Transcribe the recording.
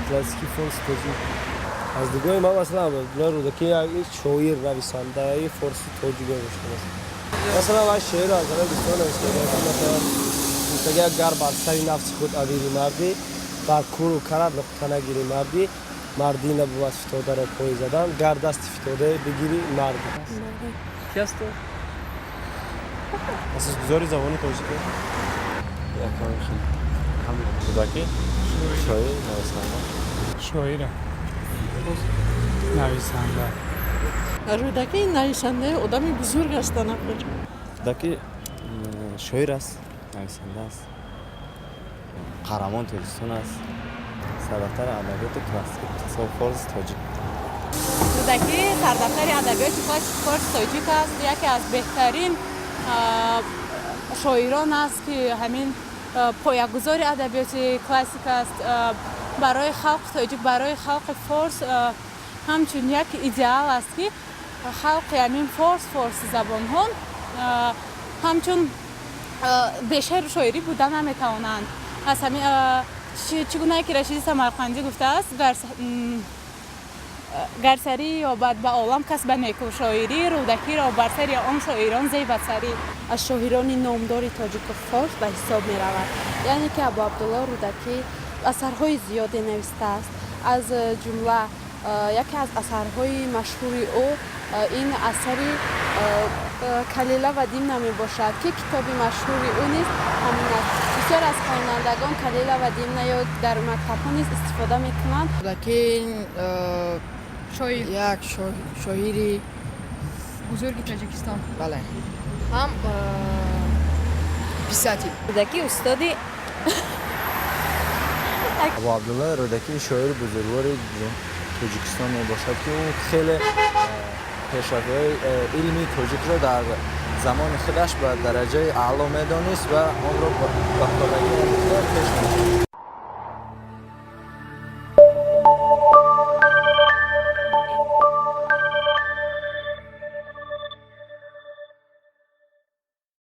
Классики форс тоҷик. Аз дигоҳи ман, масалан, Абуабдуллоҳ Рӯдакӣ як шоир, нависандаи форси тоҷик мебошад. Масалан, вай шеър аз ҳама бисёр навиштага, масалан, гуфтага: «Гар бар сари нафси худ авири мардӣ, бар куру карат нуқта нагирӣ мардӣ, мардӣ набувад фитодаро пой задан, гар дасти фитодае бигирӣ мардӣ». Ки аст? Асосгузори забони тоҷикӣ. Рӯдакӣ шоир, нависанда. Шоира, нависанда. Рӯдакӣ нависандаи одами бузург ҳастанд, ахир. Рӯдакӣ шоир аст, нависанда аст, қаҳрамони Тоҷикистон аст, сардафтари адабиёти классики форси тоҷик. Рӯдакӣ сардафтари адабиёти классики форси тоҷик аст. Яке аз беҳтарин шоирон аст, ки ҳамин поягузори адабиёти классик аст. Барои халқи тоҷик, барои халқи форс ҳамчун як идеал аст, ки халқи ҳамин форс, форсизабонҳо ҳамчун бешеъру шоирӣ буда наметавонанд. Аз ҳамин чӣ гунае ки Рашиди Самарқандӣ гуфтааст: «Гар сарӣ ёбад ба олам кас ба некӯшоирӣ, Рӯдакиро бар сари он шоирон зебад сарӣ». Аз шоирони номдори тоҷику форс ба ҳисоб меравад. Яъне ки Абу Абдулло Рӯдакӣ асарҳои зиёде навистааст. Аз ҷумла яке аз асарҳои машҳури ӯ ин асари «Калила ва Димна» мебошад, ки китоби машҳури ӯ низ ҳамин аст. Бисёр аз хонандагон «Калила ва Димна» ё дар мактабҳо низ истифода мекунанд. Рӯдакӣ шоир. Як шоири бузурги Тоҷикистон. Бале, ҳам писатель. Рӯдакӣ устоди Абу Абдуллоҳ Рӯдакӣ шоири бузургвори Тоҷикистон мебошад, ки ӯ хеле пешрафтҳои илми тоҷикро дар замони худаш ба дараҷаи аъло медонист ва онро ба пуррагӣ пеш мебурд.